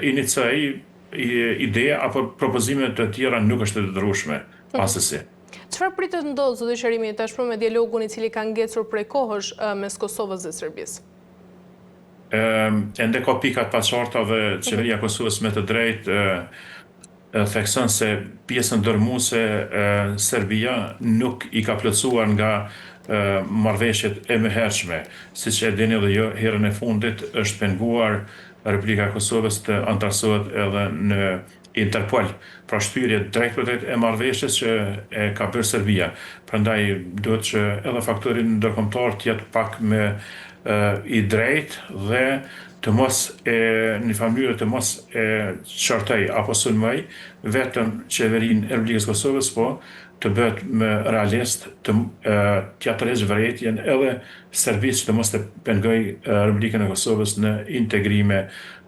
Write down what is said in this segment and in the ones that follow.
Inicoj ide apo propozime të tjera nuk është e detyrueshme, assesi. Çfarë pritet të ndodhë, zoti Qerimi, tashmë me dialogun i cili ka ngecur prej kohësh mes Kosovës dhe Serbisë? Ende ka pika të paqarta dhe Qeveria e Kosovës me të drejtë thekson se pjesën dërrmuese Serbia nuk i ka plotësuar nga marrëveshjet e mëhershme. Siç e dini edhe ju, herën e fundit është penguar Republika e Kosovës të anëtarësohet edhe në Interpol, pra shtyrje drejtpërdrejt e marrëveshjes që e ka bërë Serbia. Prandaj duhet që edhe faktori ndërkombëtar të jetë pak më i drejtë dhe të mos e në një farë mënyre të mos e qortojë apo sulmojë vetëm qeverinë e Republikës së Kosovës, po të bëhet më realist, të t'ia tërheqë vërejtjen edhe Serbisë që të mos të pengojë Republikën e Kosovës në integrime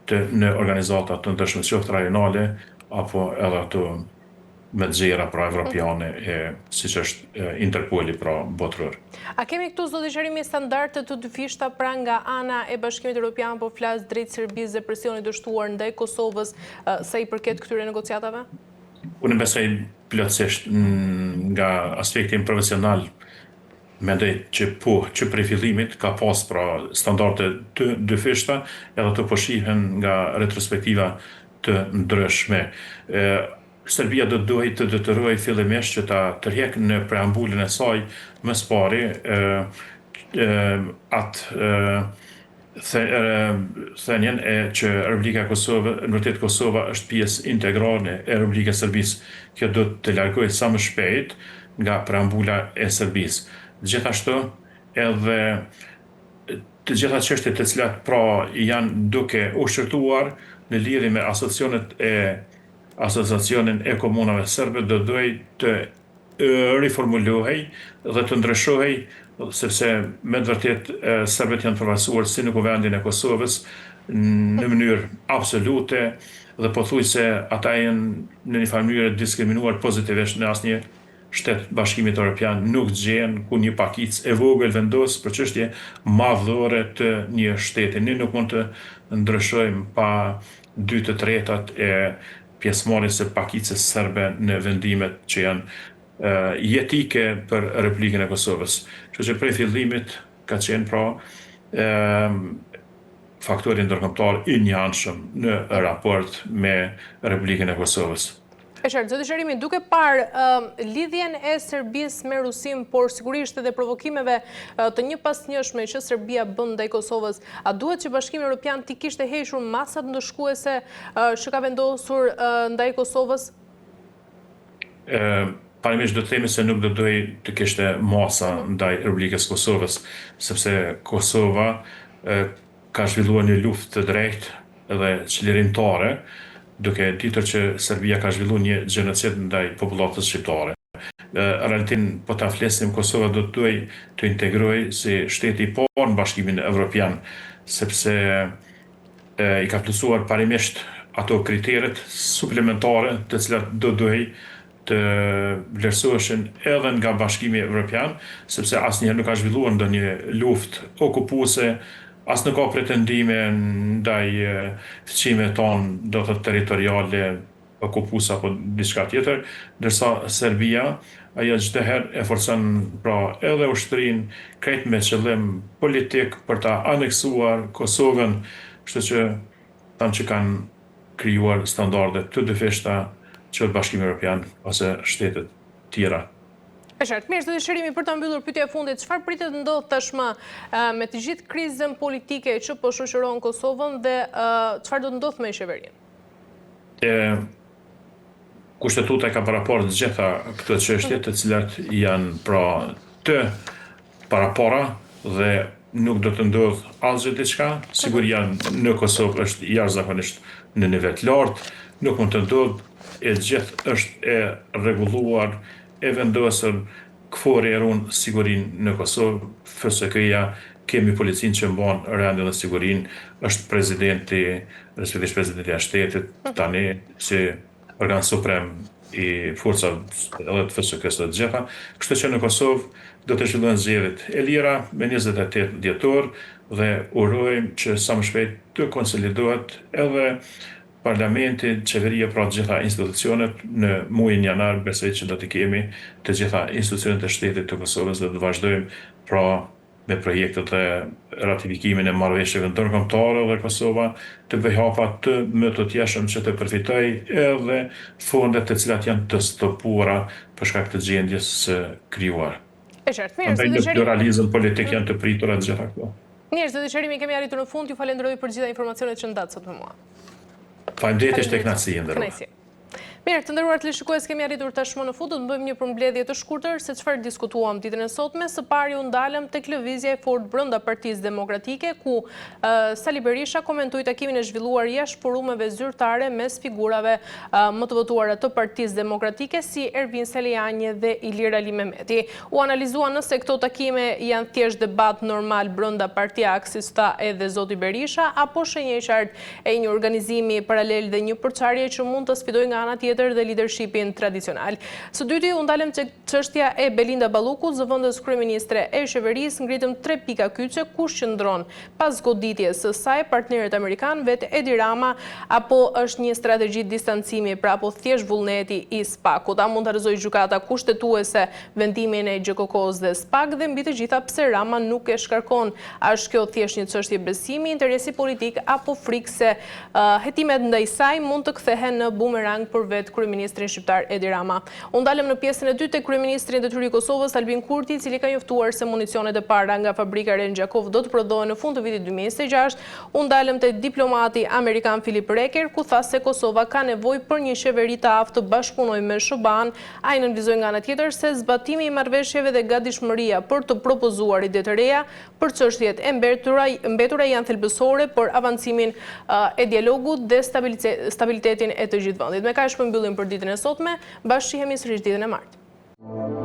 të në organizata të ndryshme, qoftë rajonale apo edhe ato më të gjera, pra evropiane e siç është Interpoli, pra botëror. A kemi këtu, zoti Qerimi, standarde të dyfishta pra nga ana e Bashkimit Evropian, po flas drejt Serbisë dhe presionit të shtuar ndaj Kosovës sa i përket këtyre negociatave? Unë besoj plotësisht nga aspekti im profesional mendoj që po, që prej fillimit ka pas pra standarde të dyfishta, edhe ato po shihen nga retrospektiva të ndryshme. Serbia do të duhej të detyrohej fillimisht që ta tërhjek në preambulën e saj më së pari atë thënien e që Republika e Kosovës, në vërtet Kosova është pjesë integrale e Republikës së Serbisë. Kjo do të largohej sa më shpejt nga preambula e Serbisë. Gjithashtu edhe të gjitha çështjet të cilat pra janë duke u shqyrtuar në lidhje me asociacionet e Asociacionin e Komunave Serbe do duhej të riformulohej dhe të ndryshohej sepse me të vërtetë serbët janë përfaqësuar si në Kuvendin e Kosovës në mënyrë absolute dhe pothuajse ata janë në një farë mënyre diskriminuar pozitivisht në asnjë shtet Bashkimit Europian nuk gjen ku një pakicë e vogël vendos për çështje madhore të një shteti. Ne nuk mund të ndryshojmë pa dy të tretat e pjesëmarrjes së pakicës serbe në vendimet që janë jetike për Republikën e Kosovës. Kështu që prej fillimit ka qenë pra faktori ndërkombëtar i njëanshëm në raport me Republikën e Kosovës. E qartë, zoti Qerimi, duke parë lidhjen e Serbisë me Rusinë, por sigurisht edhe provokimeve të njëpasnjëshme që Serbia bën ndaj Kosovës, a duhet që Bashkimi Evropian t'i kishte hequr masat ndëshkuese që ka vendosur ndaj Kosovës? Parimisht do të themi se nuk do duhej të kishte masa ndaj Republikës së Kosovës, sepse Kosova ka zhvilluar një luftë të drejtë dhe çlirimtare, duke ditur që Serbia ka zhvilluar një gjenocid ndaj popullatës shqiptare. Në realitet, po ta flisnim, Kosova do të duhej të integrohej si shteti i parë në Bashkimin Evropian, sepse i ka plotësuar parimisht ato kriteret suplementare të cilat do duhej të vlerësoheshin edhe nga Bashkimi Evropian, sepse asnjëherë nuk ka zhvilluar ndonjë luftë okupuese, as nuk ka pretendime ndaj fqinjëve tanë, do të thotë territoriale, okupuese apo diçka tjetër, ndërsa Serbia, ajo çdo herë e forcon pra edhe ushtrinë krejt me qëllim politik për ta aneksuar Kosovën, kështu që thamë që kanë krijuar standarde të dyfishta qoftë Bashkimi Evropian ose shtetet tjera. E qartë. Mirë, zoti Qerimi, për ta mbyllur pyetja e fundit, çfarë pritet të ndodhë tashmë me të gjithë krizën politike që po shoqëron Kosovën dhe çfarë do të ndodhë me qeverinë? Kushtetuta i ka paraparë të gjitha këto çështje të cilat janë pra të parapara dhe nuk do të ndodhë asgjë diçka, siguria në Kosovë është jashtëzakonisht në nivel të lartë, nuk mund të ndodhë, e gjithë është e rregulluar, e vendosur, KFOR-i e ruan sigurinë në Kosovë, FSK-ja, kemi policinë që mban rendin dhe sigurinë, është presidenti, respektivisht presidentja e shtetit, tani si organ suprem i forcave edhe të FSK-së dhe të gjitha, kështu që në Kosovë do të zhvillohen zgjedhjet e lira me 28 dhjetor dhe urojmë që sa më shpejt të konsolidohet edhe. Parlamenti, qeveria, pra të gjitha institucionet në muajin janar besoj që do të kemi të gjitha institucionet e shtetit të Kosovës dhe të vazhdojmë pra me projektet dhe ratifikimin e marrëveshjeve ndërkombëtare dhe Kosova të bëjë hapa të mëtutjeshëm që të përfitojë edhe fondet të cilat janë të stopuara për shkak të gjendjes së krijuar. E qartë. Mirë, Andaj në pluralizëm politik janë të pritura të gjitha këto. Mirë, zoti Qerimi, kemi arritur në fund. Ju falenderoj për gjitha informacionet që ndatë sot me mua. Faleminderit, ishte kënaqësi e nderuar. Mirë, të nderuar teleshikues, kemi arritur tashmë në fund, do të bëjmë një përmbledhje të shkurtër se çfarë diskutuam ditën e sotme. Së pari u ndalëm tek lëvizja e fortë brenda Partisë Demokratike, ku Sali Berisha komentoi takimin e zhvilluar jashtë forumeve zyrtare mes figurave më të votuara të Partisë Demokratike si Ervin Salianji dhe Ilir Alimehmeti. U analizua nëse këto takime janë thjesht debat normal brenda partiak, siç tha edhe zoti Berisha, apo shenjë e qartë e një organizimi paralel dhe një përçarje që mund të sfidojë nga ana tjetër dhe lidershipin tradicional. Së dyti, u ndalëm tek çështja e Belinda Ballukut, zëvendës kryeministre e qeverisë, ngritëm tre pika kyçe, kush qëndron pas goditjes së saj, partnerët amerikanë, vetë Edi Rama, apo është një strategji distancimi, pra apo thjesht vullneti i SPAK-ut. A mund ta rrëzojë Gjykata Kushtetuese vendimin e GJKKO-së dhe SPAK dhe mbi të gjitha pse Rama nuk e shkarkon? A është kjo thjesht një çështje besimi, interesi politik apo frikë se hetimet ndaj saj mund të kthehen në bumerang për vetë kryeministrin shqiptar Edi Rama? U ndalëm në pjesën e dytë tek kryeministri në detyrë i Kosovës, Albin Kurti, i cili ka njoftuar se municionet e para nga fabrika e re në Gjakovë do të prodhohen në fund të vitit 2026. U ndalëm te diplomati amerikan Philip Reeker, ku tha se Kosova ka nevojë për një qeveri të aftë të bashkëpunojë me SHBA-në. Ai nënvizoi nga ana tjetër se zbatimi i marrëveshjeve dhe gatishmëria për të propozuar ide të reja për çështjet e mbetura janë thelbësore për avancimin e dialogut dhe stabilitetin e të gjithë vendit. Me kaq po mbyllim për ditën e sotme, bashkë shihemi sërish ditën e martë.